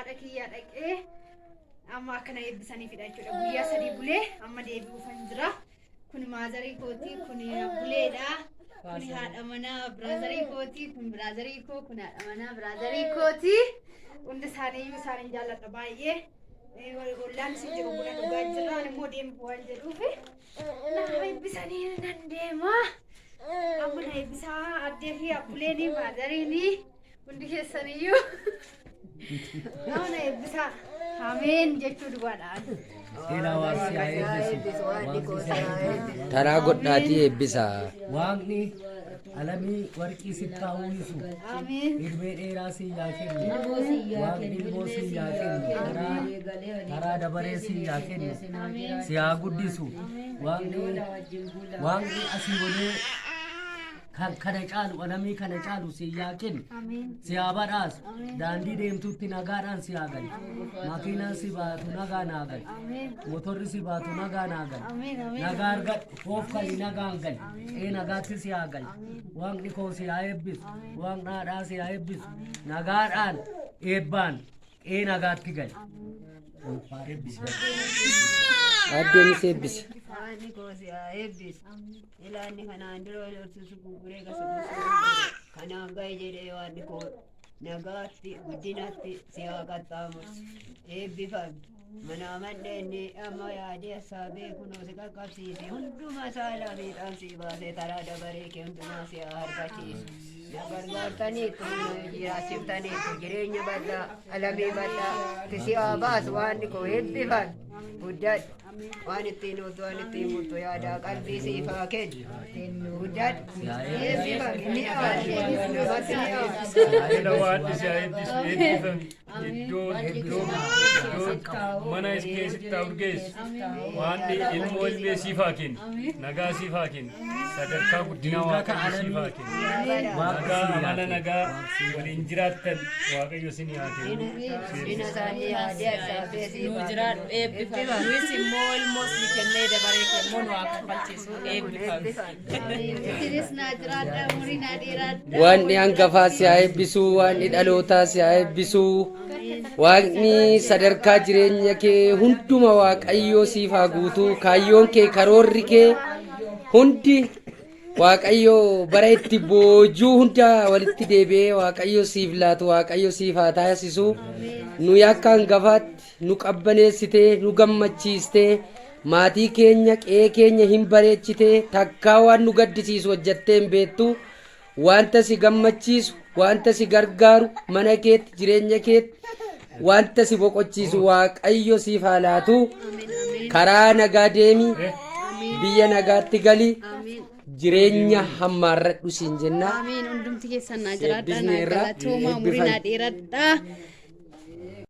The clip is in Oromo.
Haadha kiyyaa dhaqee amma akkana eebbisaniifidha jechuudha. Guyyaa 3 bulee amma deebi'uufan jira. Kun maazarii kooti, kun abbuleedha. Kun haadha manaa biraazarii kooti, kun biraazarii koo, kun haadha manaa biraazarii kooti. Hundi isaanii iyyuu isaaniin jaalladha baay'ee. Ollaan isin jiru buna dhugaa jirra. Ani immoo deemu waan jedhuufi. Na eebbisanii nan deema. Amma na eebbisaa addee fi abbuleeni maazariini hundi keessaniyyuu. Nama na eebbisaa. Ameen jechuu duwwaadhaan. Seenaa waan si haa eebbisu. Waaqni si haa eebbisu. Taraa godhaatii eebbisaa. Waaqni alamii warqii sitti haa uwwisu. Ameen. Ilmee dheeraa si yaa kennu. Waaqni ilmoo si yaa kennu. Karaa karaa dabaree si yaa kennu. Si haa guddisu. Waaqni waaqni asii olee kan kana caalu alamii kana caalu si yaa kennu. Ameen. Si haa badhaasu. Daandii deemtutti nagaadhaan si haa galchu. Makiinaan si baatu nagaan haa galchu. Ameen. Motorri si baatu nagaan haa galchu. Ameen. Ameen. Nagaa argadhu. Hoof kali nagaan gali. Qe'ee nagaatti si haa galchu. Waaqni koo si haa eebbisu. Waaqni haadhaa si haa eebbisu. Nagaadhaan eebbaan qe'ee nagaatti gali. Eebbisi. Addeenis eebbisi. Waaqni koo si haa eebbisu. Ilaanni kanaan dura horsiisu gurguree gasa kanaan gahe jedhee waaqni koo nagaatti guddinatti si haa qaxxaamursu. Eebbifami. Manaa mandheenni amma yaadee hassaabee kunoo si qaqqabsiise hunduma isaa lafiidhaan si baasee taraa dabaree kee hundumaa si haa argachiisu. Na gargaartaniittu na jiraachiftaniittu jireenya bal'aa alamii bal'aa si haa baasu waaqni koo eebbifami. Guddadhu. Waan ittiin ooltu waan ittiin bultu yaadaa qalbii siif haa kennu. Guddadhu. Eebbifami. Ni aadu. Namatti ni aadu. Sila waaqni si haa eebbisu eebbifami. Iddoo iddoo iddoo mana keessatti haa urgeessu. Waaqni ilmoo ilmee siif haa kennu. Nagaa siif haa kennu. Sadarkaa guddinaa Waaqayyo siif haa kennu. Nagaa amala nagaa waliin jiraattan Waaqayyo isin haa kennu. Guddina isaanii yaadee hassaabee siif Nu haa jiraadhu kennu. eebbifami. Nuyis immoo ilmoo sii kennee dabaree kemmoo nu haa kaffalchiisu eebbifami. Isinis naa jiraadha, umurii naa dheeraadha. Waaqni hangafaa si haa eebbisu, waaqni dhalootaa si haa eebbisu. Waaqni sadarkaa jireenya kee hunduma Waaqayyoo siif haa guutu. Kaayyoon kee karoorri kee hundi Waaqayyo bara itti boojuu hunda walitti deebi'ee Waaqayyo siif laatu Waaqayyo siif haa taasisu. Nuyi akka hangafaatti nu qabbaneessitee nu gammachiistee maatii keenya qe'ee keenya hin bareechitee takkaa waan nu gaddisiisu hojjattee hin beektu. Wanta si gammachiisu, wanta si gargaaru mana keetti jireenya keetti wanta si boqochiisu Waaqayyo siif haa laatu. Karaa nagaa deemi, biyya nagaatti gali, jireenya hammaarradhu siin jenna. Ameen. Hundumti keessan naa jiraadha. Naa Eebbisneerra. galatooma. Umurii naa Eebbifami. dheeradha.